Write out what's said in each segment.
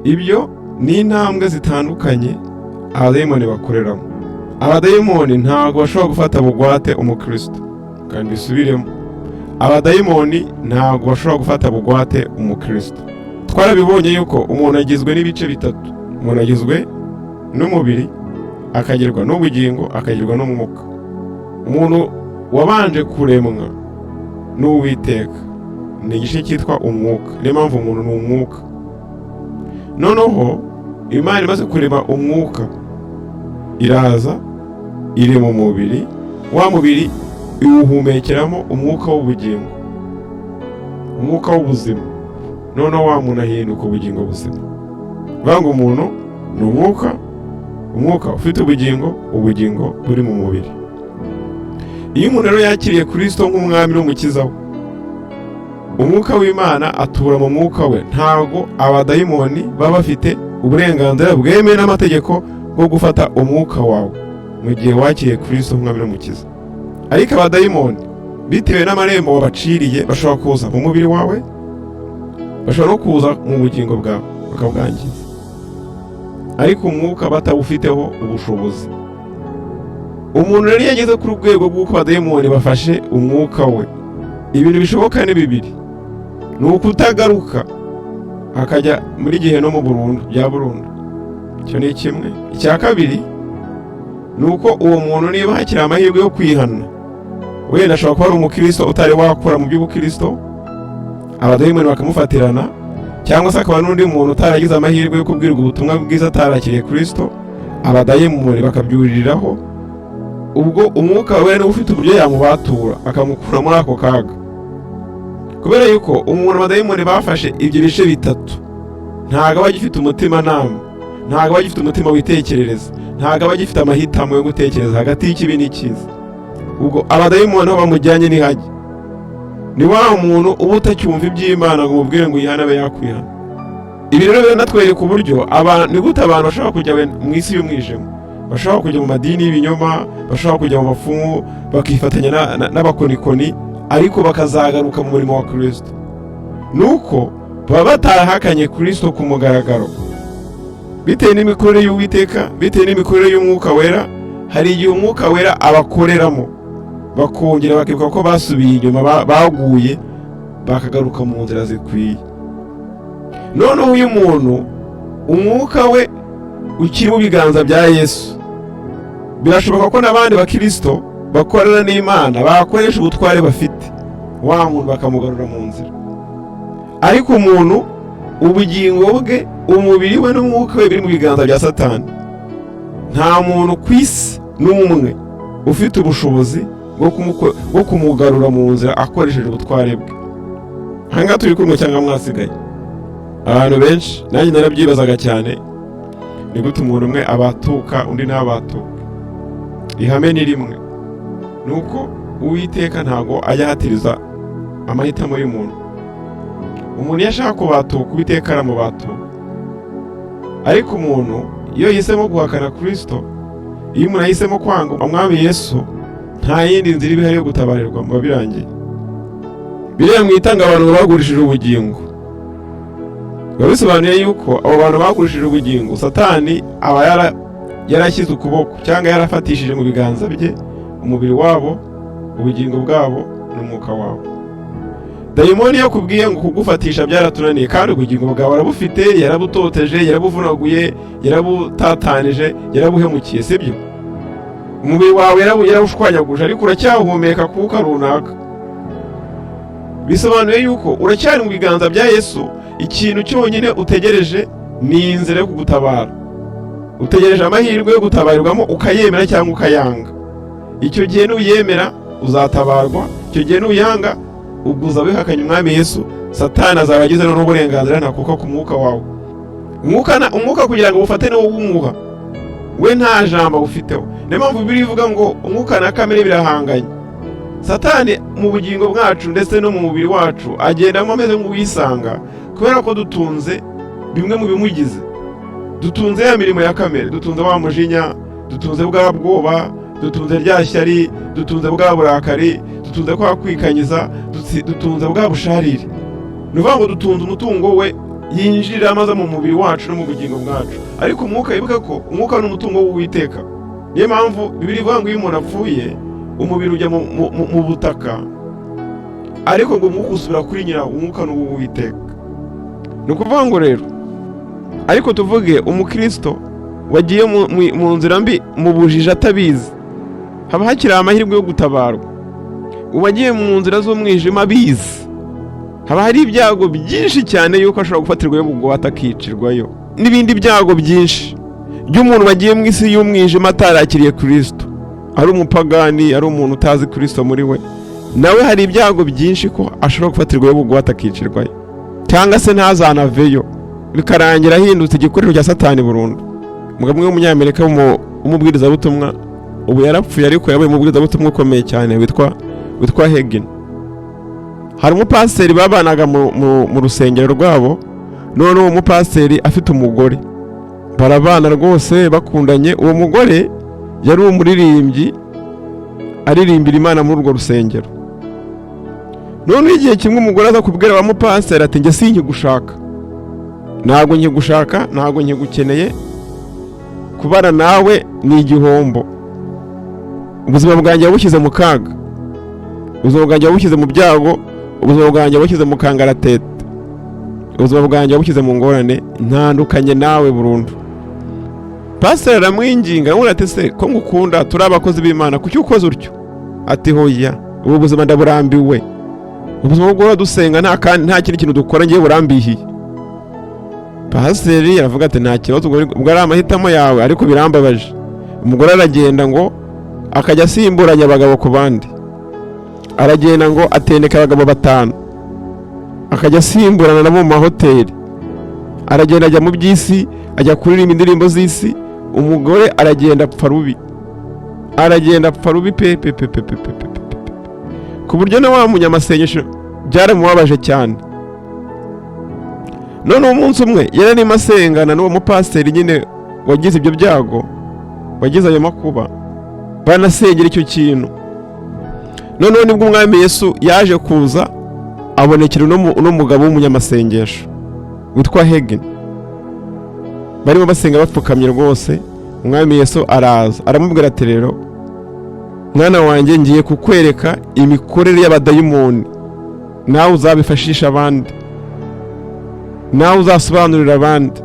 Ibyo ni intambwe zitandukanye abadayimoni bakoreramo. Abadayimoni ntabwo bashobora gufata bugwate umukristo. Kandi bisubiremo, abadayimoni ntabwo bashobora gufata bugwate umukristo. Twarabibonye yuko umuntu agizwe n'ibice bitatu: umuntu agizwe n'umubiri, akagirwa n'ubugingo, akagirwa n'umwuka. Umuntu wabanje kuremwa n'Uwiteka ni igice cyitwa umwuka. Niyo mpamvu umuntu ni umwuka. Noneho Imana imaze kurema umwuka, iraza iri mu mubiri. Wa mubiri iwuhumekeramo umwuka w'ubugingo, umwuka w'ubuzima. Noneho wa muntu ahinduka ubugingo buzima. Bivuga ngo umuntu ni umwuka, umwuka ufite ubugingo, ubugingo buri mu mubiri. Iyo umuntu rero yakiriye Kirisito nk'umwami n'umukiza we, umwuka w'Imana atura mu mwuka we. Ntabwo abadayimoni baba bafite uburenganzira bwemewe n'amategeko bwo gufata umwuka wawe mu gihe wakiriye Kirisito nk'umwami n'umukiza. Ariko abadayimoni, bitewe n'amarembo wabaciriye, bashobora kuza mu mubiri wawe, bashobora no kuza mu bugingo bwawe bakabwangiza, ariko umwuka batawufiteho ubushobozi. Umuntu rero iyo ageze ku rwego rw'uko abadayimoni bafashe umwuka we, ibintu bishoboka ni bibiri: ni ukutagaruka akajya muri gehinomu burundu bya burundu, icyo ni kimwe. Icya kabiri ni uko uwo muntu, niba hakiri amahirwe yo kwihana, wenda ashobora kuba ari umukristo utari wakora mu by'ubukristo, abadayimoni bakamufatirana, cyangwa se akaba n'undi muntu utaragize amahirwe yo kubwirwa ubutumwa bwiza, atarakiriye Kristo, abadayimoni bakabyuririraho. Ubwo umwuka wera niwe ufite uburyo yamubatura akamukura muri ako kaga, kubera yuko umuntu abadayimoni bafashe ibyo bice bitatu ntabwo aba agifite umutimanama, ntabwo aba agifite umutima witekerereza, ntabwo aba agifite amahitamo yo gutekereza hagati y'ikibi n'icyiza. Ubwo abadayimoni aho bamujyanye ntihajya. Ni wa muntu uba utacyumva iby'Imana ngo umubwire ngo yihane abe yakwihana. Ibi rero biranatwereka uburyo abantu, ni gute abantu bashobora kujya mu isi y'umwijima, bashobora kujya mu madini y'ibinyoma, bashobora kujya mu bapfumu, bakifatanya n'abakonikoni, ariko bakazagaruka mu murimo wa Kirisito. Nuko baba batarahakanye Kirisito ku mugaragaro. Bitewe n'imikorere y'Uwiteka, bitewe n'imikorere y'Umwuka Wera, hari igihe Umwuka Wera abakoreramo, bakongera bakibuka ko basubiye inyuma, baguye, bakagaruka mu nzira zikwiye. Noneho uyu muntu umwuka we ukiri mu biganza bya Yesu, birashoboka ko n'abandi bakirisito bakorana n'Imana bakoresha ubutware bafite, wa muntu bakamugarura mu nzira. Ariko umuntu ubugingo bwe, umubiri we n'umwuka we biri mu biganza bya Satani, nta muntu ku isi n'umwe ufite ubushobozi bwo kumugarura mu nzira akoresheje ubutware bwe. Aha ngaha turi kumwe cyangwa mwasigaye? Abantu benshi, nanjye narabyibazaga cyane, ni gute umuntu umwe abatuka undi ntabatuke? Ihame ni rimwe, ni uko Uwiteka ntabwo ajya ahatiriza amahitamo y'umuntu. Umuntu iyo ashaka kubatuka, Uwiteka aramubatura. Ariko umuntu iyo yahisemo guhakana Kirisito, iyo umuntu ahisemo kwanga umwami Yesu, nta yindi nzira iba ihari yo gutabarirwa, biba birangiye. Biriya mwita ngo abantu bagurishije ubugingo, biba bisobanuye yuko abo bantu bagurishije ubugingo, Satani aba yarashyize ukuboko cyangwa yarafatishije mu biganza bye umubiri wabo, ubugingo bwabo n'umwuka wabo. Dayimoni iyo akubwiye ngo kugufatisha byaratunaniye, kandi ubugingo bwawe arabufite, yarabutoteje, yarabuvunaguye, yarabutatanije, yarabuhemukiye, sibyo? Umubiri wawe yarawushwanyaguje, ariko uracyahumeka kuka runaka. Bisobanuye yuko uracyari mu biganza bya Yesu. Ikintu cyonyine utegereje ni inzira yo kugutabara. Utegereje amahirwe yo gutabarirwamo, ukayemera cyangwa ukayanga. Icyo gihe nuyemera uzatabarwa, icyo gihe nuyanga ubwo uzaba wihakanye umwami Yesu. Satani azaba agize n'uburenganzira ntakuka ku mwuka wawe. Umwuka kugira ngo ufate niwo w'umwuka we, nta jambo awufiteho. Niyo mpamvu Bibiliya ivuga ngo umwuka na kamere birahanganye. Satani mu bugingo bwacu ndetse no mu mubiri wacu agendamo ameze nk'uwisanga, kubera ko dutunze bimwe mu bimugize. Dutunze ya mirimo ya kamere, dutunze wa mujinya, dutunze bwa bwoba, dutunze rya shyari, dutunze bwa burakari, dutunze kwa kwikanyiza, dutunze bwa busharire. Ni ukuvuga ngo dutunze umutungo we. Yinjira maze mu mubiri wacu no mu bugingo bwacu. Ariko umwuka, wibuke ko umwuka ni umutungo w'Uwiteka. Niyo mpamvu Bibiliya ivuga ngo iyo umuntu apfuye, umubiri ujya mu butaka, ariko ngo umwuka usubira kuri nyirawo. Umwuka ni uw'Uwiteka. Ni ukuvuga ngo rero, ariko tuvuge umukristo wagiye mu nzira mbi, mu bujiji, atabizi, haba hakiri amahirwe yo gutabarwa. Uwagiye mu nzira z'umwijima abizi, haba hari ibyago byinshi cyane yuko ashobora gufatirwayo bugwate, akicirwayo, n'ibindi byago byinshi by'umuntu wagiye mu isi y'umwijima atarakiriye Kirisito, ari umupagani, ari umuntu utazi Kirisito muri we, nawe hari ibyago byinshi ko ashobora gufatirwayo bugwate, akicirwayo, cyangwa se ntazanaveyo, bikarangira ahindutse igikoresho cya Satani burundu. Umugabo umwe w'umunyamerika w'umubwirizabutumwa, ubu yarapfuye, ariko yabaye umubwirizabutumwa ukomeye cyane, witwa Hagin. Hari umupasiteri babanaga mu rusengero rwabo. None uwo mupasiteri afite umugore, barabana rwose bakundanye. Uwo mugore yari umuririmbyi, aririmbira Imana muri urwo rusengero. None igihe kimwe umugore aza kubwira wa mupasiteri ati: "Njye sinkigushaka, ntabwo nkigushaka, ntabwo nkigukeneye, kubana nawe ni igihombo. Ubuzima bwanjye wabushyize mu kaga, ubuzima bwanjye wabushyize mu byago, ubuzima bwanjye wabushyize mu kangaratete, ubuzima bwanjye wabushyize mu ngorane, ntandukanye nawe burundu." Pasiteri aramwinginga, aramubwira ati: "Se ko ngukunda, turi abakozi b'Imana, kuki ukoze utyo?" Ati: "Hoya, ubu buzima ndaburambiwe. Ubuzima bwo guhora dusenga nta kandi nta kindi kintu dukora, ngiye burambihiye." Pasiteri aravuga ati: "Nta kibazo, ubwo ari amahitamo yawe, ariko birambabaje." Umugore aragenda ngo akajya asimburanya abagabo ku bandi. Aragenda ngo atendeka abagabo batanu, akajya asimburana nabo mu mahoteli. Aragenda ajya mu by'isi, ajya kuririmba indirimbo z'isi. Umugore aragenda apfa rubi, aragenda apfa rubi pe pe pe pe pe pe pe pe pe, ku buryo na wa munyamasengesho byaramubabaje cyane. Noneho umunsi umwe yari arimo asengana n'uwo mupasiteri nyine wagize ibyo byago, wagize ayo makuba, banasengera icyo kintu. Noneho nibwo Umwami Yesu yaje kuza, abonekera uno mugabo w'umunyamasengesho witwa Hagin. Barimo basenga bapfukamye rwose, Umwami Yesu araza, aramubwira ati: "Rero mwana wanjye, ngiye kukwereka imikorere y'abadayimoni, nawe uzabifashisha abandi, nawe uzasobanurira abandi,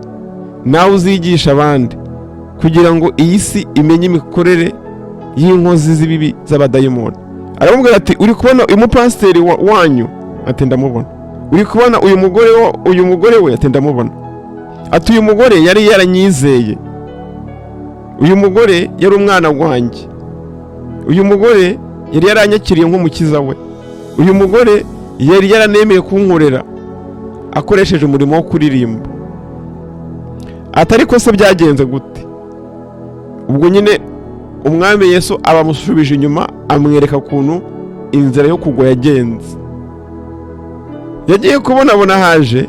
nawe uzigisha abandi, kugira ngo iyi si imenye imikorere y'inkozi z'ibibi z'abadayimoni." Aramubwira ati: "Uri kubona uyu mupasiteri wanyu?" Ati: "Ndamubona." "Uri kubona uyu mugore uyu mugore we?" Ati: "Ndamubona." Ati: "Uyu mugore yari yaranyizeye, uyu mugore yari umwana wanjye, uyu mugore yari yaranyakiriye nk'umukiza we, uyu mugore yari yaranemeye kunkorera akoresheje umurimo wo kuririmba." Ati: "Ariko se byagenze gute?" Ubwo nyine Umwami Yesu aba amusubije inyuma, amwereka ukuntu inzira yo kugwa yagenze. Yagiye kubonabona haje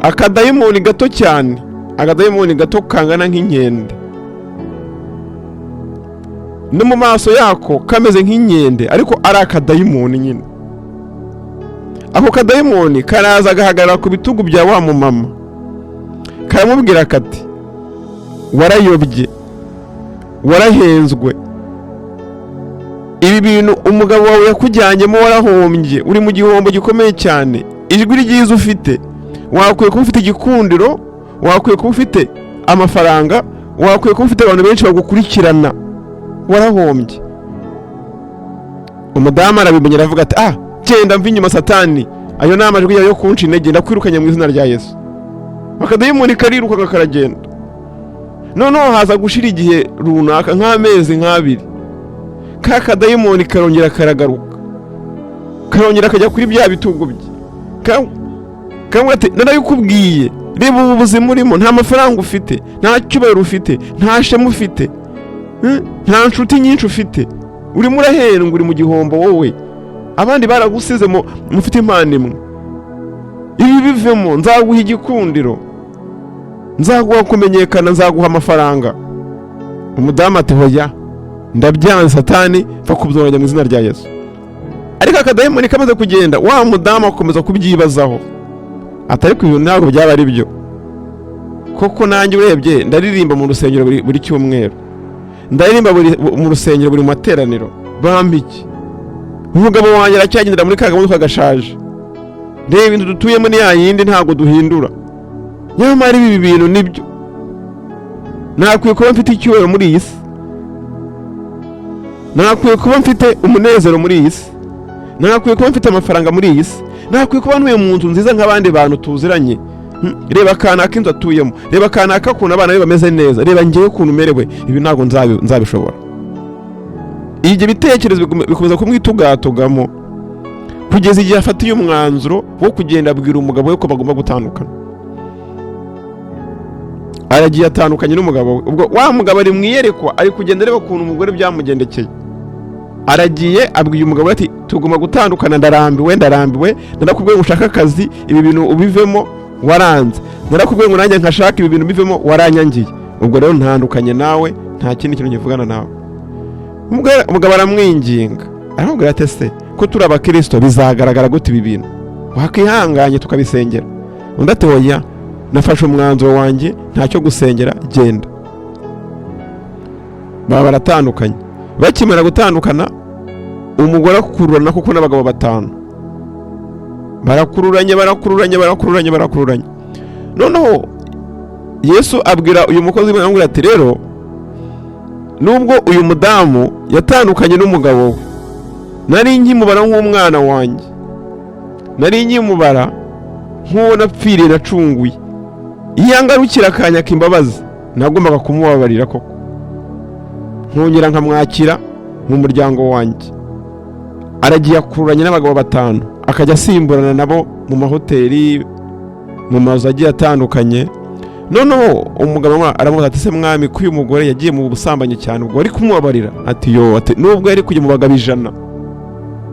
akadayimoni gato cyane, akadayimoni gato kangana nk'inkende, no mu maso yako kameze nk'inkende, ariko ari akadayimoni nyine. Ako kadayimoni karaza gahagarara ku bitugu bya wa mumama, karamubwira kati: "Warayobye, warahenzwe, ibi bintu umugabo wawe yakujyanyemo warahombye, uri mu gihombo gikomeye cyane. Ijwi ryiza ufite, wakwiye kuba ufite igikundiro, wakwiye kuba ufite amafaranga, wakwiye kuba ufite abantu benshi bagukurikirana, warahombye." Umudamu arabimenya, aravuga ati: "Ah, genda, mva inyuma Satani, ayo ni amajwi yawe yo kunca intege, ndakwirukanye mu izina rya Yesu." Akadayimoni kariruka karagenda. Noneho haza gushira igihe runaka, nk'amezi nk'abiri, ka kadayimoni karongera karagaruka, karongera kajya kuri bya bitugu bye. Kamwe ati: "Narabikubwiye, reba ubu buzima urimo, nta mafaranga ufite, nta cyubahiro ufite, nta shema ufite, nta nshuti nyinshi ufite, urimo urahendwa, uri mu gihombo wowe, abandi baragusize mufite impano imwe. Ibi bivemo, nzaguha igikundiro, nzaguha kumenyekana, nzaguha amafaranga." Umudamu ati: "Hoya, ndabyanze Satani, va kubyoranya mu izina rya Yesu." Ariko akadayimoni kamaze kugenda, wa mudamu akomeza kubyibazaho. Atari ku bintu ntabwo byaba ari byo koko. Nanjye urebye ndaririmba mu rusengero buri cyumweru, ndaririmba mu rusengero buri materaniro, bampa iki? Umugabo wanjye aracyagendera muri ka kamodoka gashaje. Reba ibintu dutuyemo ni ya yindi, ntabwo duhindura. Nyamara ibi bintu nibyo nakwiye kuba mfite icyubahiro muri iyi si, nakwiye kuba mfite umunezero muri iyi si, nakwiye kuba mfite amafaranga muri iyi si, nakwiye kuba ntuye mu nzu nziza nk'abandi bantu tuziranye. Reba kanaka inzu atuyemo, reba kanaka ukuntu abana be bameze neza, reba ngewe ukuntu umerewe. Ibi ntabwo nzabishobora. Ibyo bitekerezo bikomeza kumwitugatugamo kugeza igihe afatiye umwanzuro wo kugenda abwira umugabo we ko bagomba gutandukana. Aragiye atandukanye n'umugabo we. Ubwo wa mugabo ari mu iyerekwa, ari kugenda areba ukuntu umugore byamugendekeye. Aragiye abwiye umugabo we ati: "Tugomba gutandukana, ndarambiwe, ndarambiwe. Narakubwiye ngo ushake akazi, ibi bintu ubivemo, waranze. Narakubwiye ngo nanjye nkashaka, ibi bintu bivemo, waranyangiye. Ubwo rero ntandukanye nawe, nta kindi kintu ngivugana nawe." Umugabo aramwinginga, aramubwira ati: "Ese ko turi abakirisito, bizagaragara gute ibi bintu? Wakwihanganye tukabisengera?" Undi ati: "Oya, nafashe umwanzuro wanjye, ntacyo gusengera, genda." Baba baratandukanye. Bakimara gutandukana, umugore akururana kuko n'abagabo batanu barakururanye, barakururanye, barakururanye, barakururanye. Noneho Yesu abwira uyu mukozi w'Imana, aramubwira ati: "Rero nubwo uyu mudamu yatandukanye n'umugabo we, nari nkimubara nk'umwana wanjye, nari nkimubara nk'uwo napfiriye, nacunguye. Iyo angarukira akanyaka imbabazi, nagombaga kumubabarira koko, nkongera nkamwakira mu muryango wanjye. Aragiye akururanye n'abagabo batanu, akajya asimburana nabo mu mahoteli, mu mazu agiye atandukanye." Noneho umugabo aramubaza ati: "Se mwami, ko uyu mugore yagiye mu busambanyi cyane, ubwo wari kumubabarira?" Ati: "Yo," ati, "nubwo yari kujya mu bagabo 100,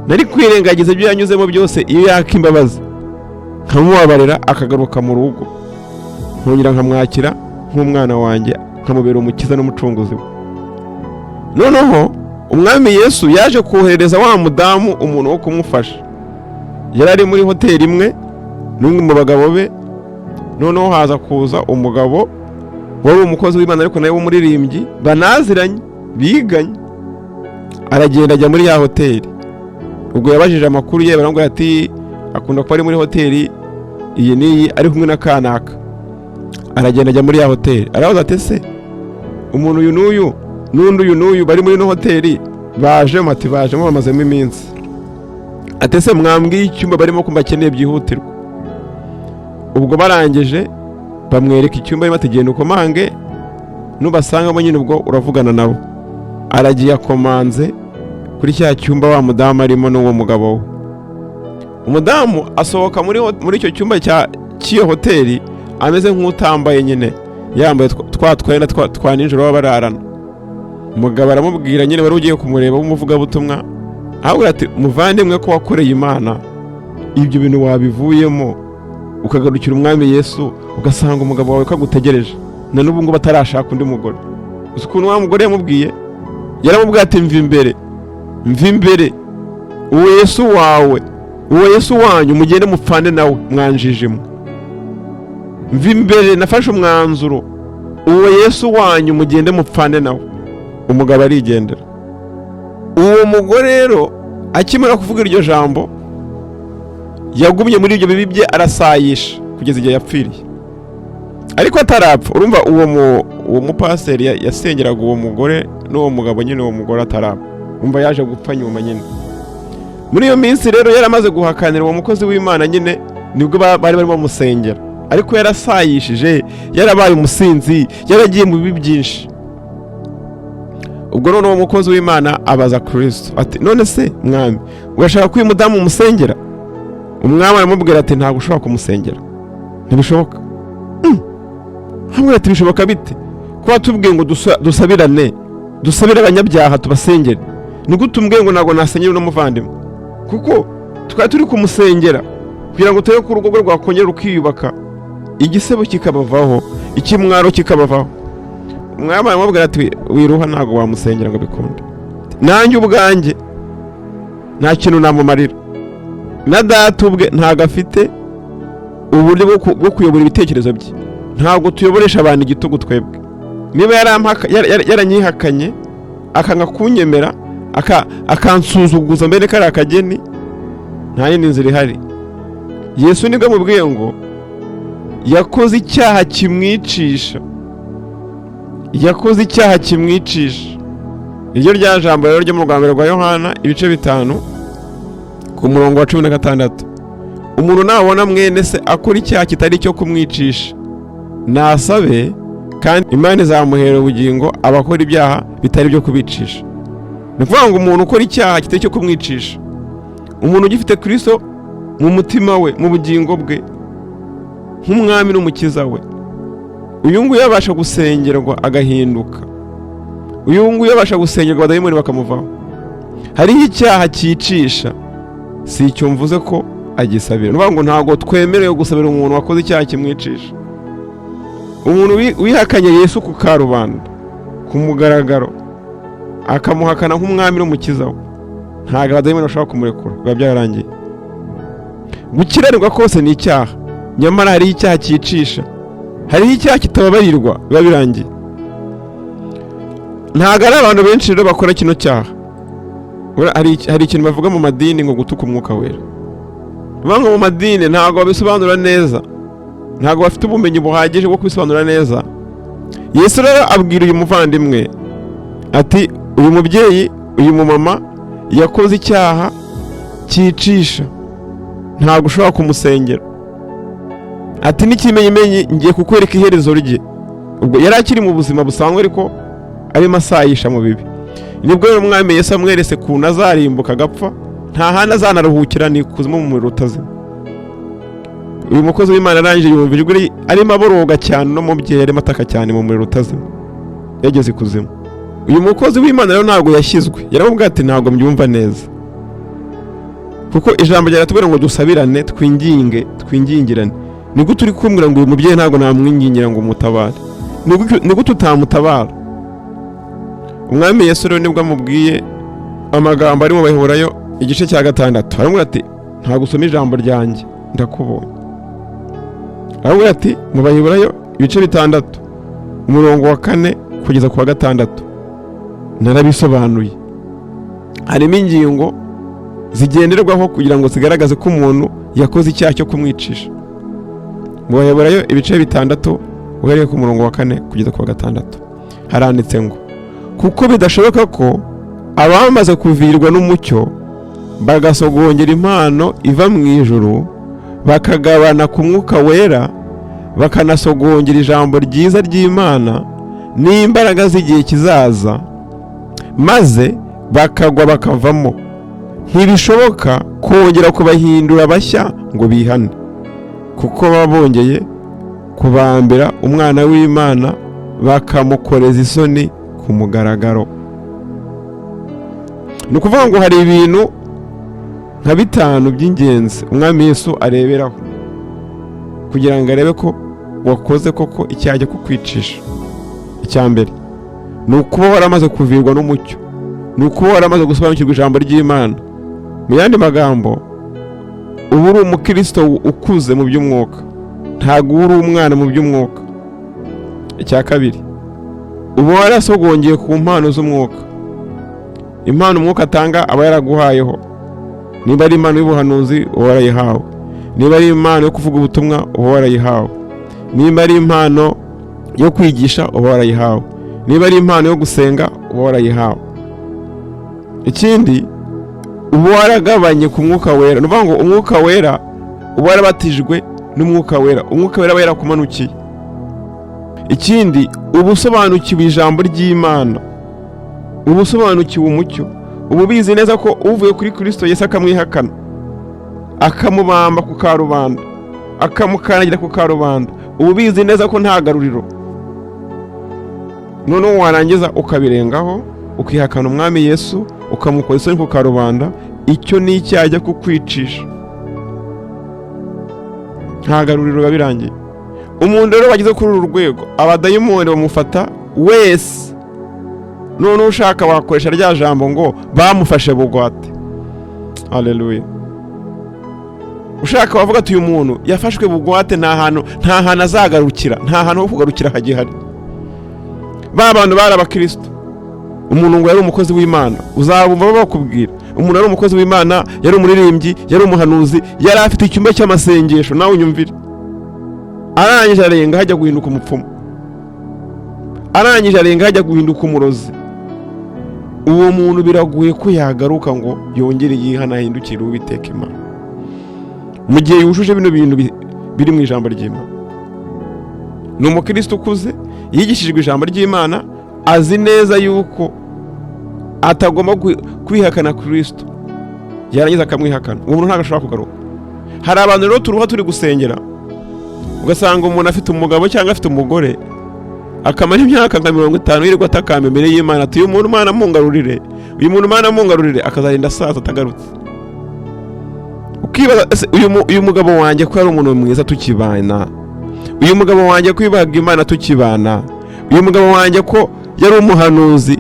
nari kwirengagiza ibyo yanyuzemo byose iyo yaka imbabazi, nkamubabarira, akagaruka mu rugo, nkongera nkamwakira nk'umwana wanjye, nkamubera umukiza n'umucunguzi we." Noneho umwami Yesu yaje koherereza wa mudamu umuntu wo kumufasha. Yari ari muri hoteli imwe n'umwe mu bagabo be. Noneho haza kuza umugabo wari umukozi w'Imana, ariko nawe w'umuririmbyi, banaziranye, biganye. Aragenda ajya muri ya hoteli. Ubwo yabajije amakuru ye, baramubwira ati: "Akunda kuba ari muri hoteli iyi n'iyi, ari kumwe na kanaka." Aragenda ajya muri ya hoteli, arabaza ati: "Ese umuntu uyu n'uyu n'undi uyu n'uyu bari muri ino hoteli bajemo?" Ati: "Bajemo, bamazemo iminsi." Ati: "Ese mwambwiye icyumba barimo, ko mbakeneye byihutirwa?" Ubwo barangije bamwereka icyumba barimo, ati: "Genda ukomange, nubasangamo nyine ubwo uravugana nabo." Aragiye akomanze kuri cya cyumba wa mudamu arimo n'uwo mugabo we. Umudamu asohoka muri icyo cyumba cy'iyo hoteli ameze nk'utambaye nyine, yambaye twa twenda twa nijoro baba bararana. Umugabo aramubwira nyine, wari ugiye kumureba w'umuvugabutumwa, ahubwo ati: "Muvandimwe, ko wakoreye Imana, ibyo bintu wabivuyemo ukagarukira umwami Yesu, ugasanga umugabo wawe ko agutegereje na n'ubu ngubu atarashaka undi mugore?" Uzi ukuntu wa mugore yamubwiye? Yaramubwiye ati: "Mva imbere, mva imbere! Uwo Yesu wawe, uwo Yesu wanyu, mugende mupfane nawe, mwanjijimwe. Mva imbere, nafashe umwanzuro. Uwo Yesu wanyu mugende mupfane nawe." Umugabo arigendera. Uwo mugore rero akimara kuvuga iryo jambo, yagumye muri ibyo bibi bye, arasayisha kugeza igihe yapfiriye. Ariko atarapfa, urumva uwo mupasiteri yasengeraga uwo mugore n'uwo mugabo nyine, uwo mugore atarapfa, umva yaje gupfa nyuma nyine. Muri iyo minsi rero yari amaze guhakanira uwo mukozi w'Imana nyine, nibwo bari barimo bamusengera, ariko yarasayishije, yarabaye umusinzi, yaragiye mu bibi byinshi. Ubwo noneho uwo mukozi w'Imana abaza Kirisito ati: "None se mwami, urashaka ko uyu mudamu umusengera?" Umwami aramubwira ati: "Ntabwo ushobora kumusengera, ntibishoboka." Aramubwira ati: "Bishoboka bite, ko watubwiye ngo dusabirane, dusabire abanyabyaha, tubasengere? Ni gute umbwiye ngo ntabwo nasengera uno muvandimwe?" Kuko twari turi kumusengera kugira ngo turebe ko urugo rwe rwakongera rukiyubaka, igisebo kikabavaho, ikimwaro kikabavaho. Umwami aramubwira ati: "Wiruha, ntabwo wamusengera ngo bikunde. Nanjye ubwanjye nta kintu namumarira, na data ubwe ntabwo afite." Uburyo bwo kuyobora ibitekerezo bye. Ntabwo tuyoboresha abantu igitugu twebwe. Niba yaranyihakanye, akanga kunyemera, akansuzuguza mbere kariya kageni, nta yindi nzira ihari. Yesu nibwo amubwiye ngo yakoze icyaha kimwicisha, yakoze icyaha kimwicisha. Iryo rya jambo rero ryo mu rwambere rwa Yohana, ibice 5, ku murongo wa 16: "Umuntu nabona mwene se akora icyaha kitari icyo kumwicisha, nasabe, kandi Imana izamuhera ubugingo abakora ibyaha bitari ibyo kubicisha." Ni ukuvuga ngo umuntu ukora icyaha kitari icyo kumwicisha, umuntu ugifite Kristo mu mutima we, mu bugingo bwe, nk'umwami n'umukiza we, uyu nguyu abasha gusengerwa agahinduka. Uyu nguyu abasha gusengerwa abadayimoni bakamuvaho. Hariho icyaha cyicisha, si icyo mvuze ko agisabira. Ni ukuvuga ngo ntabwo twemerewe gusabira umuntu wakoze icyaha kimwicisha. Umuntu wihakanye Yesu ku karubanda, ku mugaragaro, akamuhakana nk'umwami n'umukiza we, ntabwo abadayimoni bashobora kumurekura, biba byararangiye. Gukiranirwa kose ni icyaha, nyamara hariho icyaha cyicisha, hariho icyaha kitababarirwa, biba birangiye. Ntabwo ari abantu benshi rero bakora kino cyaha. Hari ikintu bavuga mu madini ngo gutuka Umwuka Wera. Bivuga ngo mu madini ntabwo babisobanura neza, ntabwo bafite ubumenyi buhagije bwo kubisobanura neza. Yesu rero abwira uyu muvandimwe ati: "Uyu mubyeyi, uyu mumama yakoze icyaha cyicisha, ntabwo ushobora kumusengera." Ati: "N'ikimenyimenyi, ngiye kukwereka iherezo rye." Ubwo yari akiri mu buzima busanzwe, ariko arimo asayisha mu bibi. Nibwo rero Umwami Yesu amweretse ukuntu azarimbuka agapfa, nta handi azanaruhukira, ni ikuzimu mu muriro utazima. Uyu mukozi w'Imana arangije yumva ijwi arimo aboroga cyane, uno mubyeyi arimo ataka cyane mu muriro utazima, yageze ikuzimu. Uyu mukozi w'Imana rero ntabwo yashyizwe, yaramubwiye ati: "Ntabwo mbyumva neza, kuko ijambo ryaratubwira ngo dusabirane, twinginge, twingingirane. Ni gute uri kumbwira ngo uyu mubyeyi ntabwo namwingingira ngo umutabare? Ni gute utamutabara?" Umwami Yesu rero nibwo amubwiye amagambo ari mu Baheburayo igice cya 6. Aramubwira ati: "Ntabwo usoma ijambo ryanjye, ndakubonye." Aramubwira ati mu Baheburayo ibice 6, umurongo wa 4 kugeza ku wa 6, narabisobanuye. Harimo ingingo zigenderwaho kugira ngo zigaragaze ko umuntu yakoze icyaha cyo kumwicisha. Mu Baheburayo ibice 6, uhereye ku murongo wa 4 kugeza ku wa 6, haranditse ngo: "Kuko bidashoboka ko abamaze kuvirwa n'umucyo, bagasogongera impano iva mu ijuru, bakagabana ku Mwuka Wera, bakanasogongera ijambo ryiza ry'Imana n'imbaraga z'igihe kizaza, maze bakagwa bakavamo, ntibishoboka kongera kubahindura bashya ngo bihane, kuko baba bongeye kubambira Umwana w'Imana, bakamukoreza isoni ku mugaragaro." Ni ukuvuga ngo hari ibintu nka bitanu by'ingenzi Umwami Yesu areberaho kugira ngo arebe ko wakoze koko icyaha cyo kukwicisha. Icya mbere ni ukuba waramaze kuvirwa n'umucyo, ni ukuba waramaze gusobanukirwa ijambo ry'Imana. Mu yandi magambo, uba uri umukristo ukuze mu by'umwuka, ntabwo uba uri umwana mu by'umwuka. Icya kabiri, uba warasogongeye ku mpano z'umwuka. Impano umwuka atanga aba yaraguhayeho. Niba ari impano y'ubuhanuzi, uba warayihawe. Niba ari impano yo kuvuga ubutumwa, uba warayihawe. Niba ari impano yo kwigisha, uba warayihawe. Niba ari impano yo gusenga, uba warayihawe. Ikindi, uba waragabanye ku Mwuka Wera. Ni ukuvuga ngo Umwuka Wera, uba warabatijwe n'Umwuka Wera, Umwuka Wera aba yarakumanukiye. Ikindi, uba usobanukiwe ijambo ry'Imana, uba usobanukiwe umucyo, uba ubizi neza ko uvuye kuri Kirisito Yesu akamwihakana, akamubamba ku karubanda, akamukandagira ku karubanda, uba ubizi neza ko nta garuriro. Noneho warangiza ukabirengaho, ukihakana Umwami Yesu, ukamukora isoni ku karubanda, icyo ni icyaha cyo kukwicisha, nta garuriro, biba birangiye. Umuntu rero wageze kuri uru rwego, abadayimoni bamufata wese. Noneho ushaka wakoresha rya jambo ngo bamufashe bugwate. Haleluya! Ushaka wavuga ati uyu muntu yafashwe bugwate, nta hantu azagarukira, nta hantu ho kugarukira hagihari. Ba bantu bari abakristo, umuntu ngo yari umukozi w'Imana, uzabumva bakubwira umuntu yari umukozi w'Imana, yari umuririmbyi, yari umuhanuzi, yari afite icyumba cy'amasengesho, nawe unyumvire. Arangije arenga hajya guhinduka umupfumu, arangije arenga hajya guhinduka umurozi. Uwo muntu biragoye ko yagaruka ngo yongere yihana, ahindukire Uwiteka Imana, mu gihe yujuje bino bintu biri mu ijambo ry'Imana. Ni umukristo ukuze, yigishijwe ijambo ry'Imana, azi neza yuko atagomba kwihakana Kirisito, yarangiza akamwihakana. Uwo muntu ntabwo ashobora kugaruka. Hari abantu rero turuha turi gusengera, ugasanga umuntu afite umugabo cyangwa afite umugore, akamara imyaka nka 50 yirirwa atakamba imbere y'Imana ati: "Uyu muntu, Imana, mungarurire, uyu muntu, Imana, mungarurire," akazarinda asaza atagarutse. Ukibaza: ese uyu mugabo wanjye ko yari umuntu mwiza tukibana, uyu mugabo wanjye ko yubahaga Imana tukibana, uyu mugabo wanjye ko yari umuhanuzi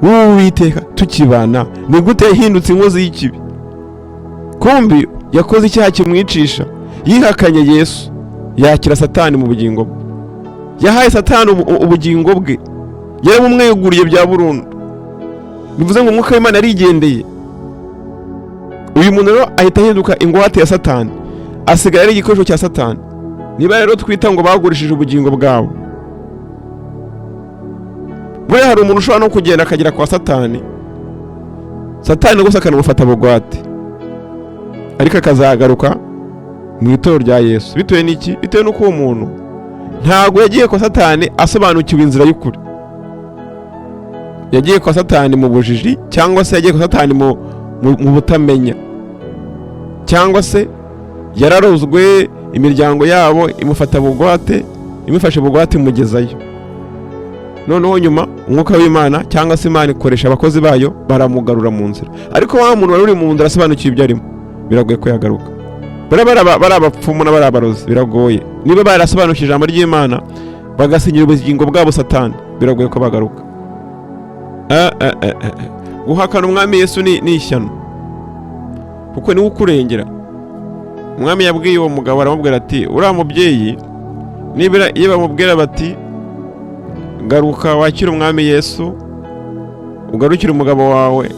w'Uwiteka tukibana, ni gute yahindutse inkozi y'ikibi? Kumbi yakoze icyaha kimwicisha, yihakanye Yesu, yakira Satani mu bugingo bwe, yahaye Satani ubugingo bwe, yarabumweguriye bya burundu. Bivuze ngo umwuka w'Imana yarigendeye. Uyu muntu rero ahita ahinduka ingwate ya Satani, asigaye ari igikoresho cya Satani. Niba rero twita ngo bagurishije ubugingo bwabo, buriya hari umuntu ushobora no kugenda akagera kwa Satani, Satani gusa akanamufata bugwate, ariko akazagaruka mu itorero rya Yesu. Bitewe n'iki? Bitewe n'uko uwo muntu ntabwo yagiye kwa Satani asobanukiwe inzira y'ukuri. Yagiye kwa Satani mu bujiji, cyangwa se yagiye kwa Satani mu butamenya, cyangwa se yararozwe, imiryango yabo imufata bugwate, imufashe bugwate imugezayo. Noneho nyuma umwuka w'Imana cyangwa se Imana ikoresha abakozi bayo, baramugarura mu nzira. Ariko wa muntu wari uri mu nzira asobanukiwe ibyo arimo, biragoye ko yagaruka. Bariya bari abapfumu n'abari abarozi, biragoye. Niba barasobanukiwe ijambo ry'Imana, bagasinyira ubugingo bwabo Satani, biragoye ko bagaruka. Guhakana Umwami Yesu ni ishyano, kuko niwe ukurengera. Umwami yabwiye uwo mugabo, aramubwira ati: "Uriya mubyeyi, nibura iyo bamubwira bati: 'Garuka wakire Umwami Yesu, ugarukire umugabo wawe,'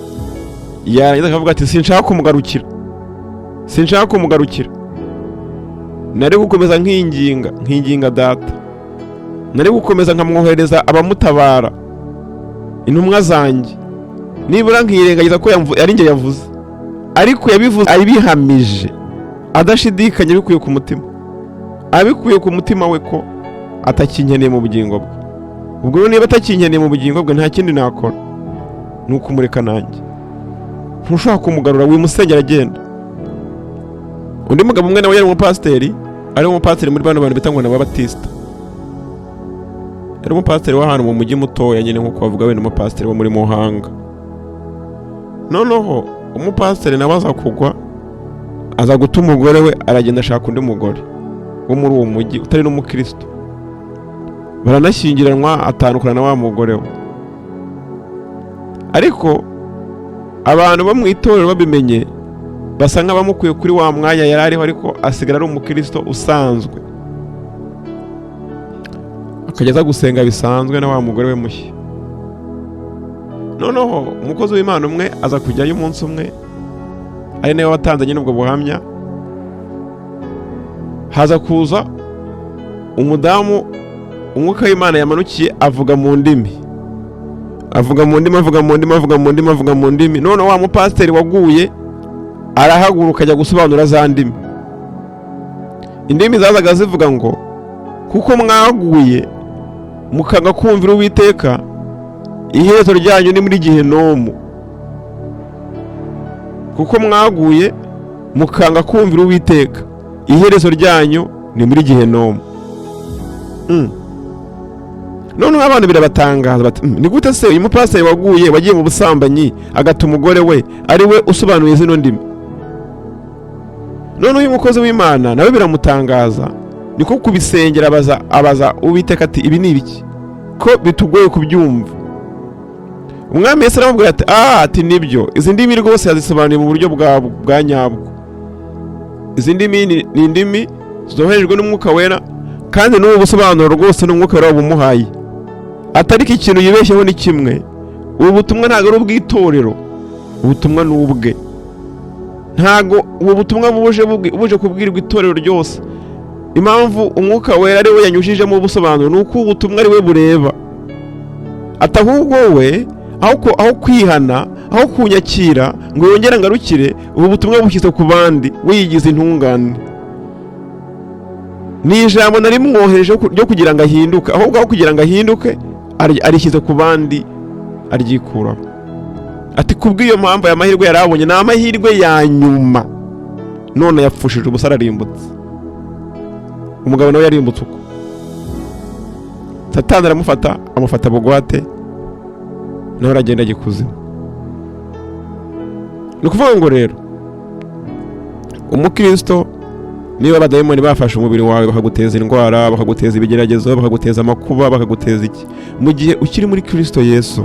yarangiza akavuga ati: 'Sinshaka kumugarukira, sinshaka kumugarukira,' nari gukomeza nkinginga, nkinginga Data, nari gukomeza nkamwohereza abamutabara, intumwa zanjye, nibura nkirengagiza ko ari njye yavuze." Ariko yabivuze abihamije, adashidikanya, abikuye ku mutima, abikuye ku mutima we ko atakinkeneye mu bugingo bwe. Ubwo rero niba atakinkeneye mu bugingo bwe, nta kindi nakora, ni ukumureka nanjye. Ntushobora kumugarura, wimusengera agenda. Undi mugabo umwe nawe yari umupasiteri, ari umupasiteri muri bano bantu bita ngo ni ababatisita. Yari umupasiteri w'ahantu mu mujyi mutoya nyine, nk'uko bavuga wenda umupasiteri wo muri Muhanga. Noneho umupasiteri nawe aza kugwa, aza guta umugore we, aragenda ashaka undi mugore wo muri uwo mujyi utari n'umukristo, baranashyingiranwa, atandukana na wa mugore we. Ariko abantu bo mu itorero babimenye, basa nk'abamukuye kuri wa mwanya yari ariho, ariko asigara ari umukristo usanzwe, akajya aza gusenga bisanzwe na wa mugore we mushya. Noneho umukozi w'Imana umwe aza kujyayo umunsi umwe, ari nawe watanze nyine ubwo buhamya. Haza kuza umudamu umwuka w'Imana yamanukiye, avuga mu ndimi, avuga mu ndimi, avuga mu ndimi, avuga mu ndimi, avuga mu ndimi. None wa mupasiteri waguye arahaguruka, ajya gusobanura za ndimi. Indimi zazaga zivuga ngo: "Kuko mwaguye mukanga kumvira Uwiteka, iherezo ryanyu ni muri Gehinomu. Kuko mwaguye mukanga kumvira Uwiteka, iherezo ryanyu ni muri Gehinomu." Noneho abantu birabatangaza bati: Ni gute se uyu mupasiteri waguye, wagiye mu busambanyi, agata umugore we, ari we usobanuye zino ndimi?" Noneho uyu mukozi w'Imana nawe biramutangaza, niko kubisengera, abaza Uwiteka ati: "Ibi ni ibiki ko bitugoye kubyumva?" Umwami Yesu aramubwira ati: "Ah," ati, "nibyo, izi ndimi rwose yazisobanuye mu buryo bwa nyabwo." Izi ndimi ni indimi zoherejwe n'Umwuka Wera, kandi n'ubu busobanuro rwose n'Umwuka Wera bumuhaye. Atari ko ikintu yibeshyeho ni kimwe: ubu butumwa ntabwo ari ubw'itorero, ubutumwa ni ubwe. Ntabwo ubu butumwa buje kubwirwa itorero ryose. Impamvu Umwuka Wera ari we yanyujijemo ubusobanuro ni uko ubutumwa ari we bureba. Ati ahubwo we aho kwihana, aho kunyakira ngo yongere ngarukire, ubu butumwa bushyize ku bandi, we yigize intungane. Ni ijambo nari mwohereje ryo kugira ngo ahinduke, ahubwo aho kugira ngo ahinduke arishyize ku bandi, aryikuraho. Ati kubw'iyo mpamvu aya mahirwe yari abonye ni amahirwe ya nyuma, none yapfushije ubusa, ararimbutse. Umugabo nawe yarimbutse uko. Satani aramufata, amufata bugwate, nawe aragenda ajya ikuzimu. Ni ukuvuga ngo rero umukristo, niba abadayimoni bafashe umubiri wawe, bakaguteza indwara, bakaguteza ibigeragezo, bakaguteza amakuba, bakaguteza iki, mu gihe ukiri muri Kristo Yesu,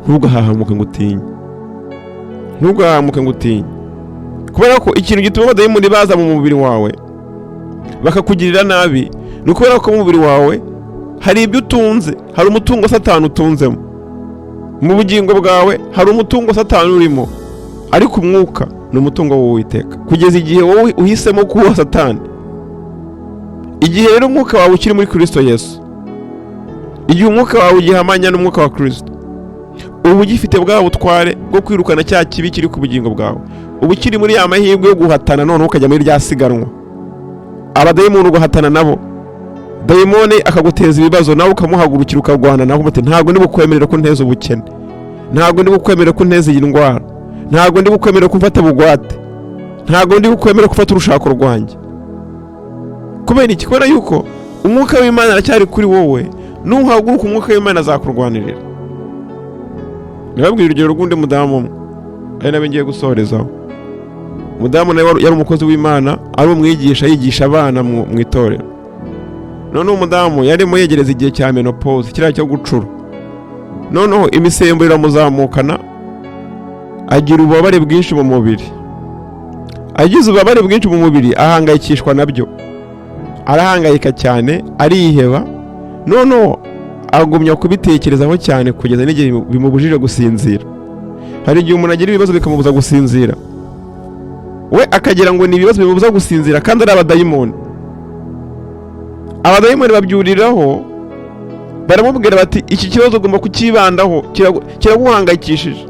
ntugahahamuke ngo utinye, ntugahahamuke ngo utinye, kubera ko ikintu gituma abadayimoni baza mu mubiri wawe bakakugirira nabi ni ukubera ko mu mubiri wawe hari ibyo utunze, hari umutungo Satani utunzemo. Mu bugingo bwawe hari umutungo Satani urimo, ariko umwuka ni umutungo w'Uwiteka kugeza igihe wowe uhisemo kuwuha Satani. Igihe rero umwuka wawe ukiri muri Kristo Yesu, igihe umwuka wawe ugihamanya n'umwuka wa Kristo, uba ugifite bwa butware bwo kwirukana cya kibi kiri ku bugingo bwawe. Uba ukiri muri ya mahirwe yo guhatana, noneho ukajya muri rya siganwa, abadayimoni ugahatana nabo. Dayimoni akaguteza ibibazo, nawe ukamuhagurukira, ukarwana nawe, uti ntabwo ndi bukwemerera ko nteza ubukene, ntabwo ndi bukwemerera ko nteza iyi ndwara, ntabwo ndi bukwemerera ko mfata bugwate, ntabwo ndi bukwemerera ko ufata urushako rwanjye. Kubera iki? Kubera yuko Umwuka w'Imana aracyari kuri wowe. Nuhaguruka, Umwuka w'Imana azakurwanirira. Nababwira urugero rw'undi mudamu umwe, ari nawe ngiye gusorezaho. Umudamu nawe yari umukozi w'Imana, ari umwigisha, yigisha abana mu itorero. Noneho umudamu yarimo yegereza igihe cya ménopause, kiriya cyo gucura. Noneho imisemburo iramuzamukana, agira ububabare bwinshi mu mubiri. Agize ububabare bwinshi mu mubiri, ahangayikishwa nabyo, arahangayika cyane, ariheba. Noneho agumya kubitekerezaho cyane kugeza n'igihe bimubujije gusinzira. Hari igihe umuntu agira ibibazo bikamubuza gusinzira, we akagira ngo ni ibibazo bimubuza gusinzira kandi ari abadayimoni. Abadayimoni babyuriraho, baramubwira bati iki kibazo ugomba kucyibandaho, kiraguhangayikishije.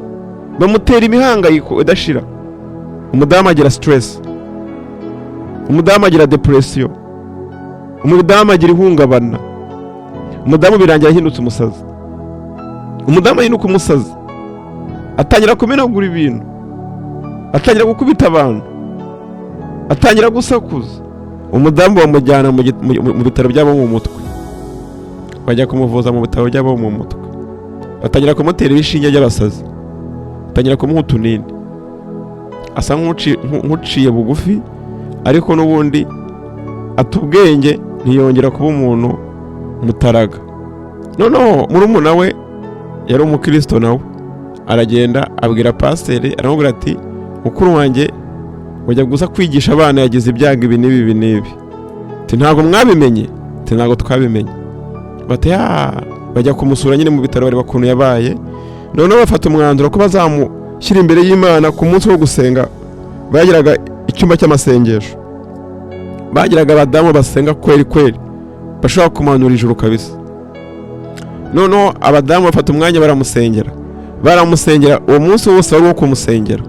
Bamutera imihangayiko idashira. Umudamu agira stress, umudamu agira depression, umudamu agira ihungabana. Umudamu birangira ahindutse umusazi. Umudamu ahinduka umusazi, atangira kumenagura ibintu, atangira gukubita abantu, atangira gusakuza. Umudamu bamujyana mu bitaro by'abo mu mutwe, bajya kumuvuza mu bitaro by'abo mu mutwe, batangira kumutera ibishinge by'abasazi, batangira kumuha utunini, asa nk'uciye bugufi, ariko n'ubundi ata ubwenge, ntiyongera kuba umuntu mutaraga. Noneho murumuna we yari umukristo, nawe aragenda abwira pasiteri, aramubwira ati mukuru wanjye ujya gusa kwigisha abana yagize ibyago ibi n'ibi ibi n'ibi. Ati ntabwo mwabimenye? Ati ntabwo twabimenye. Bati ya, bajya kumusura nyine mu bitaro, bareba ukuntu yabaye. Noneho bafata umwanzuro ko bazamushyira imbere y'Imana ku munsi wo gusenga. Bagiraga icyumba cy'amasengesho, bagiraga abadamu basenga kweri kweri, bashobora kumanura ijuru kabisa. Noneho abadamu bafata umwanya baramusengera, baramusengera. Uwo munsi wose wari uwo kumusengera.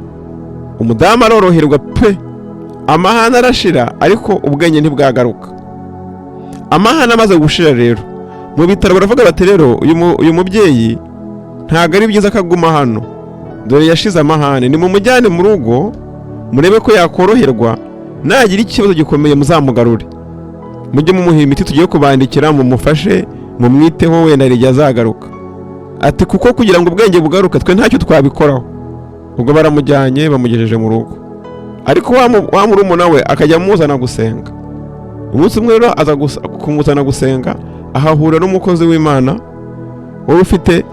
Umudamu aroroherwa pe, amahane arashira, ariko ubwenge ntibwagaruka. Amahane amaze gushira rero, mu bitaro baravuga bati rero uyu mubyeyi ntabwo ari byiza ko aguma hano, dore yashize amahane, nimumujyane mu rugo murebe ko yakoroherwa, nagira ikibazo gikomeye muzamugarure, mujye mumuha imiti tugiye kubandikira, mumufashe, mumwiteho, wenda hari igihe azagaruka. Ati kuko kugira ngo ubwenge bugaruke twe ntacyo twabikoraho. Ubwo baramujyanye, bamugejeje mu rugo, ariko wa murumuna we akajya amuzana gusenga. Umunsi umwe rero aza kumuzana gusenga, ahahura n'umukozi w'Imana wari ufite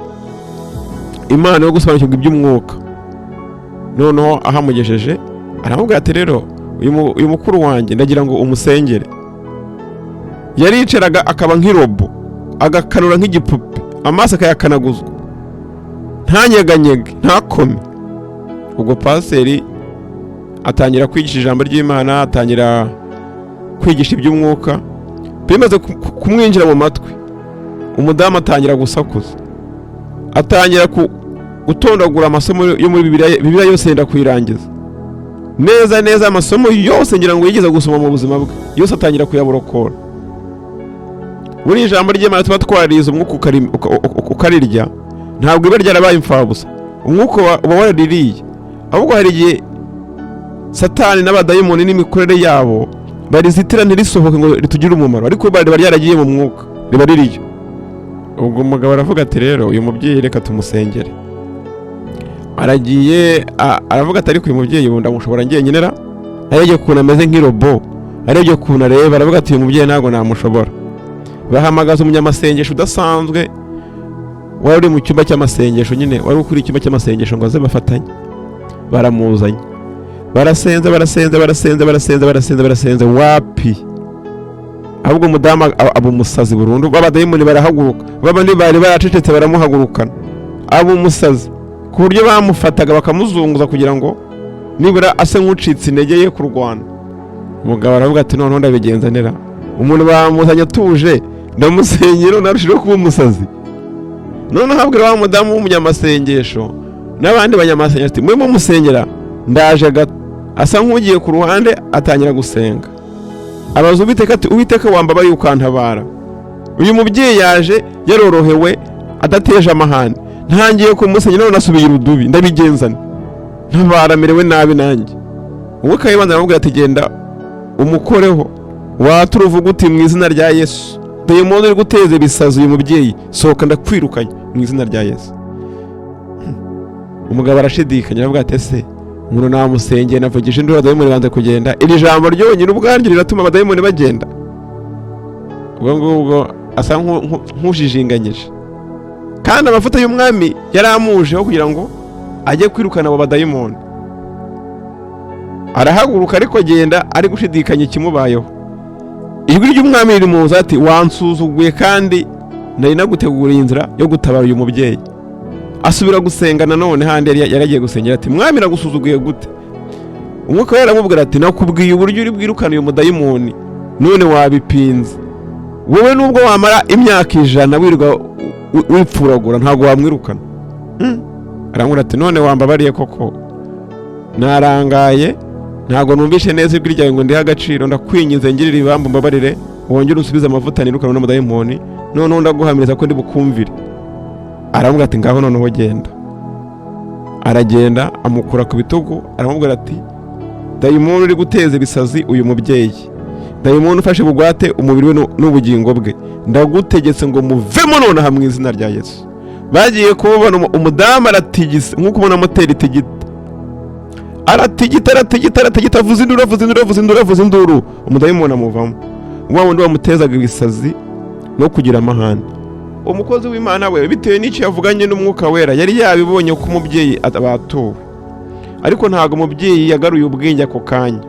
impano yo gusobanukirwa iby'umwuka. Noneho ahamugejeje aramubwira ati rero Uyu mukuru wanjye ndagira ngo umusengere. Yaricaraga akaba nk'irobo, agakanura nk'igipupe, amaso akayakanaguzwa, ntanyeganyege, ntakome. Ubwo paseri atangira kwigisha ijambo ry'Imana, atangira kwigisha iby'umwuka. Bimaze kumwinjira mu matwi, umudamu atangira gusakuza, atangira gutondagura amasomo yo muri Bibiliya. Bibiliya yose yenda kuyirangiza neza neza, amasomo yose ngira ngo yigeze gusoma mu buzima bwe yose atangira kuyaborokora. Buriya ijambo ry'Imana tuba twarize, umwuka ukarirya, ntabwo riba ryarabaye imfabusa. Umwuka uba waraririye. Ahubwo hari igihe Satani n'abadayimoni n'imikorere yabo barizitira ntirisohoke ngo ritugire umumaro, ariko riba ryaragiye mu mwuka, riba ririyo. Ubwo umugabo aravuga ati: "Rero uyu mubyeyi reka tumusengere." Aragiye, aravuga ati: "Ariko uyu mubyeyi ubu ndamushobora njyenyine?" Arebye ukuntu ameze nk'irobo, arebye ukuntu areba, aravuga ati: "Uyu mubyeyi ntabwo namushobora." Bahamagaza umunyamasengesho udasanzwe wari uri mu cyumba cy'amasengesho nyine, wari ukuriye icyumba cy'amasengesho, ngo aze bafatanye. Baramuzanye, barasenze, barasenze, barasenze, barasenze, barasenze, barasenze, wapi! Ahubwo umudamu aba umusazi burundu. B'abadayimoni barahaguruka, babandi bari baracecetse baramuhagurukana, aba umusazi ku buryo bamufataga bakamuzunguza kugira ngo nibura ase nk'ucitse intege ye kurwana. Umugabo aravuga ati: "Noneho ndabigenza nera? Umuntu bamuzanye atuje, ndamusengera, narushijeho kuba umusazi." Noneho abwira wa mudamu w'umunyamasengesho n'abandi banyamasengesho ati: "Mwe mumusengera, ndaje gato." Asa nk'ugiye ku ruhande, atangira gusenga, abaza Uwiteka ati: "Uwiteka, wambabariye ukantabara? Uyu mubyeyi yaje yarorohewe, adateje amahane, ntangiye kumusengera none asubiye irudubi. Ndabigenzana? Ntabara, amerewe nabi nanjye." Umwuka w'ibanze aramubwira ati: "Genda umukoreho, watura, uvuga uti: 'Mu izina rya Yesu, dayimoni uri guteza ibisazi uyu mubyeyi, sohoka, ndakwirukanye mu izina rya Yesu.'" Umugabo arashidikanya, aravuga ati: "Ese umuntu namusengeye, navugije induru, abadayimoni banze kugenda. Iri jambo ryonyine ubwaryo riratuma abadayimoni bagenda?" Ubwo ngubwo asa nk'ujijinganyije, kandi amavuta y'umwami yari amujeho kugira ngo ajye kwirukana abo badayimoni. Arahaguruka, ariko agenda ari gushidikanya ikimubayeho. Ijwi ry'umwami riri ati: "Wansuzuguye kandi nari naguteguriye inzira yo gutabara uyu mubyeyi." Asubira gusenga nanone handi yari agiye gusengera, ati: "Mwami, nagusuzuguye gute?" Umwuka we aramubwira ati: "Nakubwiye uburyo uri bwirukane uyu mudayimoni, none wabipinze. Wowe nubwo wamara imyaka 100 wirirwa wipfuragura, ntabwo wamwirukana." Aramubwira ati: "None wambabariye koko? Narangaye, ntabwo numvishe neza ijwi ryawe ngo ndihe agaciro. Ndakwinginze, ngirira ibambu, mbabarire, wongere unsubize amavuta nirukane n'umudayimoni. Noneho ndaguhamiriza ko ndi bukumvire." Aramubwira ati: "Ngaho noneho genda." Aragenda, amukura ku bitugu, aramubwira ati: "Dayimoni uri guteza ibisazi uyu mubyeyi, dayimoni ufashe bugwate umubiri we n'ubugingo bwe, ndagutegetse ngo muvemo nonaha mu izina rya Yesu." Bagiye kubona, umudamu aratigise nk'uko ubona moteri itigita. Aratigita, aratigita, aratigita, avuza induru, avuza induru, avuza induru, avuza induru. Umudayimoni amuvamo, wa wundi wamutezaga ibisazi no kugira amahane. Umukozi w'Imana we, bitewe n'icyo yavuganye n'Umwuka Wera, yari yabibonye ko umubyeyi batuwe, ariko ntabwo umubyeyi yagaruye ubwenge ako kanya.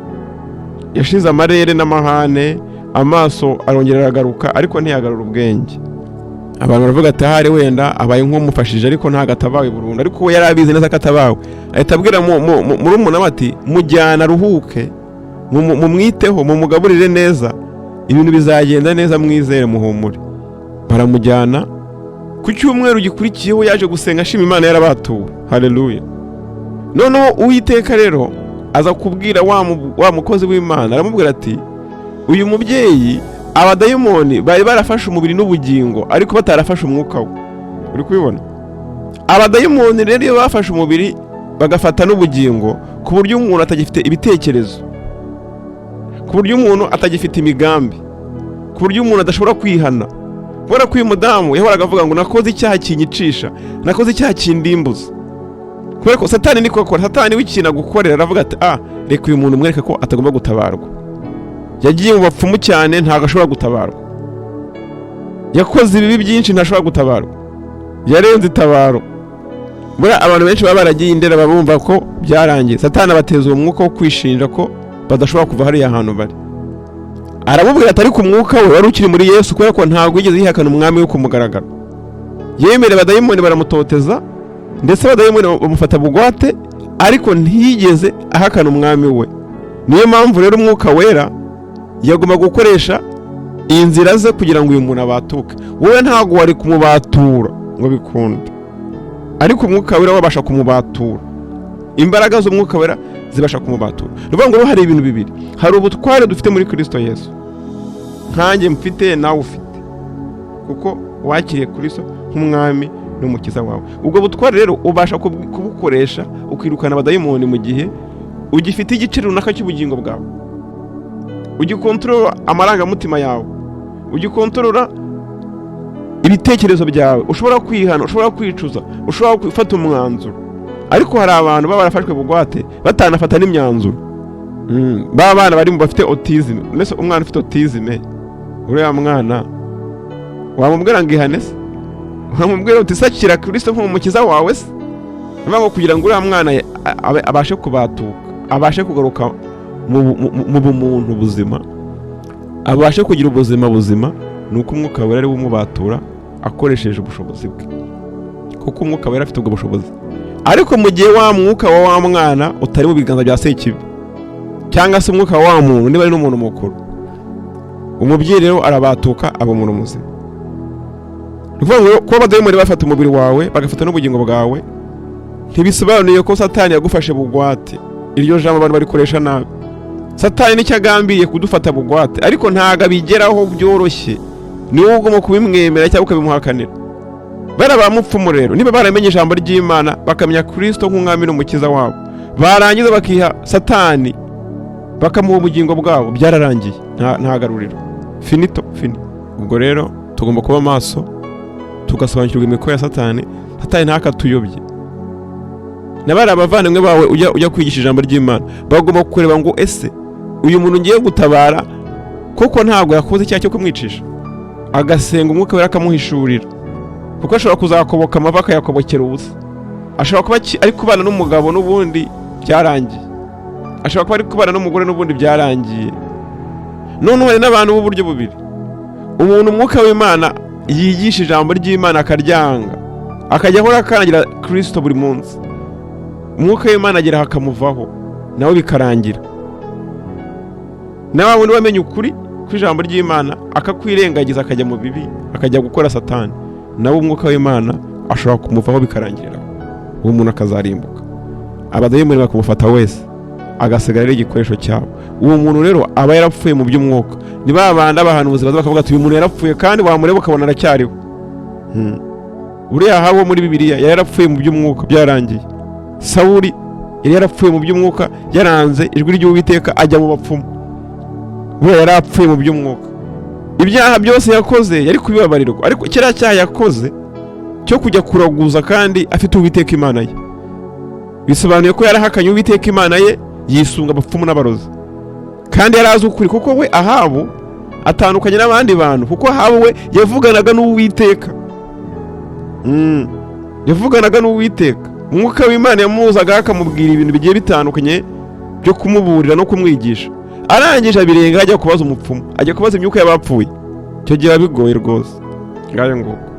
Yashize amarere n'amahane, amaso arongera aragaruka, ariko ntiyagarura ubwenge. Abantu baravuga ati: "Ahari wenda abaye nk'umufashije, ariko ntabwo atabawe burundu." Ariko we yari abizi neza ko atabawe. Ahita abwira murumuna we ati: "Mujyana aruhuke, mumwiteho, mumugaburire neza, ibintu bizagenda neza, mwizere, muhumure." Baramujyana. Ku cyumweru gikurikiyeho yaje gusenga ashima Imana yarabatuwe. Haleluya! Noneho Uwiteka rero aza kubwira wa mukozi w'Imana, aramubwira ati: "Uyu mubyeyi abadayimoni bari barafashe umubiri n'ubugingo, ariko batarafashe umwuka we." Uri kubibona? Abadayimoni rero iyo bafashe umubiri bagafata n'ubugingo, ku buryo umuntu atagifite ibitekerezo, ku buryo umuntu atagifite imigambi, ku buryo umuntu adashobora kwihana. Kubera ko uyu mudamu yahoraga avuga ngo: "Nakoze icyaha kinyicisha, nakoze icyaha kindimbuza." Kubera ko Satani niko akora. Satani w'ikintu agukorera, aravuga ati: "Ah, reka uyu muntu mwereke ko atagomba gutabarwa. Yagiye mu bapfumu cyane, ntabwo ashobora gutabarwa. Yakoze ibibi byinshi, ntashobora gutabarwa. Yarenze itabaro." Buriya abantu benshi baba baragiye indera, baba bumva ko byarangiye. Satani abateza uwo mwuka wo kwishinja ko Badashobora kuva hariya hantu bari. Aramubwira ati: "Ariko umwuka we wari ukiri muri Yesu, kubera ko ntabwo yigeze yihakana Umwami we ku mugaragaro. Yemereye abadayimoni baramutoteza, ndetse abadayimoni bamufata bugwate, ariko ntiyigeze ahakana Umwami we." Niyo mpamvu rero Umwuka Wera yagomba gukoresha inzira ze kugira ngo uyu muntu abatuke. Wowe ntabwo wari kumubatura ngo bikunde, ariko Umwuka Wera wabasha kumubatura. Imbaraga z'Umwuka Wera zibasha kumubatura. Ni ukuvuga ngo hari ibintu bibiri: hari ubutware dufite muri Kirisito Yesu, nkanjye mfite, nawe ufite, kuko wakiriye Kirisito nk'Umwami n'Umukiza wawe. Ubwo butware rero ubasha kubukoresha ukirukana abadayimoni mu gihe ugifite igice runaka cy'ubugingo bwawe, ugikontorora amarangamutima yawe, ugikontorora ibitekerezo byawe, ushobora kwihana, ushobora kwicuza, ushobora gufata umwanzuro. Ariko hari abantu baba barafashwe bugwate batanafata n'imyanzuro. Ba bana bari mu bafite autisme. Mbese umwana ufite autisme, uriya mwana wamubwira ngo ihane se? Wamubwira uti: "Sakira Kirisito nk'Umukiza wawe" se? Niyo ngo kugira ngo uriya mwana abashe kubatuka, abashe kugaruka mu bumuntu buzima, abashe kugira ubuzima buzima, ni uko Umwuka Wera ari we umubatura akoresheje ubushobozi bwe, kuko Umwuka Wera afite ubwo bushobozi. Ariko mu gihe wa mwuka wa wa mwana utari mu biganza bya Sekibi, cyangwa se umwuka wa wa muntu niba ari n'umuntu mukuru, umubyeyi rero arabatuka, aba umuntu muzima. Ni ukuvuga ngo kuba abadayimoni bafata umubiri wawe, bagafata n'ubugingo bwawe, ntibisobanuye ko Satani yagufashe bugwate. Iryo jambo abantu barikoresha nabi. Satani nicyo agambiriye, kudufata bugwate, ariko ntabwo abigeraho byoroshye. Ni wowe ugomba kubimwemera cyangwa ukabimuhakanira. Bariya ba mupfumu rero, niba baramenye ijambo ry'Imana, bakamenya Kirisito nk'Umwami n'Umukiza wabo, barangiza bakiha Satani, bakamuha ubugingo bwabo, byararangiye, nta garuriro, finito, fini. Ubwo rero tugomba kuba maso, tugasobanukirwa imikoro ya Satani, Satani ntakatuyobye. Na bariya abavandimwe bawe ujya kwigisha ijambo ry'Imana bagomba kureba ngo: "Ese uyu muntu ngiye gutabara koko ntabwo yakoze icyaha cyo kumwicisha?" Agasenga, Umwuka Wera akamuhishurira, kuko ashobora kuzakoboka amavi akayakobokera ubusa. Ashobora kuba ari kubana n'umugabo n'ubundi byarangiye, ashobora kuba ari kubana n'umugore n'ubundi byarangiye. Noneho hari n'abantu b'uburyo bubiri: umuntu Umwuka w'Imana yigisha ijambo ry'Imana akaryanga, akajya ahora akandagira Kirisito buri munsi, Umwuka w'Imana agera akamuvaho, nawe bikarangira. Na wa wundi wamenye ukuri kw'ijambo ry'Imana akakwirengagiza, akajya mu bibi, akajya gukora Satani, nawe Umwuka w'Imana ashobora kumuvaho, bikarangirira uwo muntu akazarimbuka, abadayimoni bakamufata wese, agasigara ari igikoresho cyabo. Uwo muntu rero aba yarapfuye mu by'umwuka. Ni ba bandi abahanuzi baza bakavuga ati: "Uyu muntu yarapfuye", kandi wamureba ukabona aracyariho. Uriya Ahabu wo muri Bibiliya yari yarapfuye mu by'umwuka, byarangiye. Sawuli yari yarapfuye mu by'umwuka, yaranze ijwi ry'Uwiteka, ajya mu bapfumu. Buriya yari apfuye mu by'umwuka. Ibyaha byose yakoze yari kubibabarirwa, ariko kiriya cyaha yakoze cyo kujya kuraguza kandi afite Uwiteka Imana ye, bisobanuye ko yarahakanye Uwiteka Imana ye, yisunga abapfumu n'abarozi, kandi yari azi ukuri. Kuko we Ahabu atandukanye n'abandi bantu, kuko Ahabu we yavuganaga n'Uwiteka. Yavuganaga n'Uwiteka. Umwuka w'Imana yamuzaga akamubwira ibintu bigiye bitandukanye byo kumuburira no kumwigisha. Arangije abirenga, ajya kubaza umupfumu, ajya kubaza imyuka y'abapfuye. Icyo gihe biba bigoye rwose. Ngayo nguko.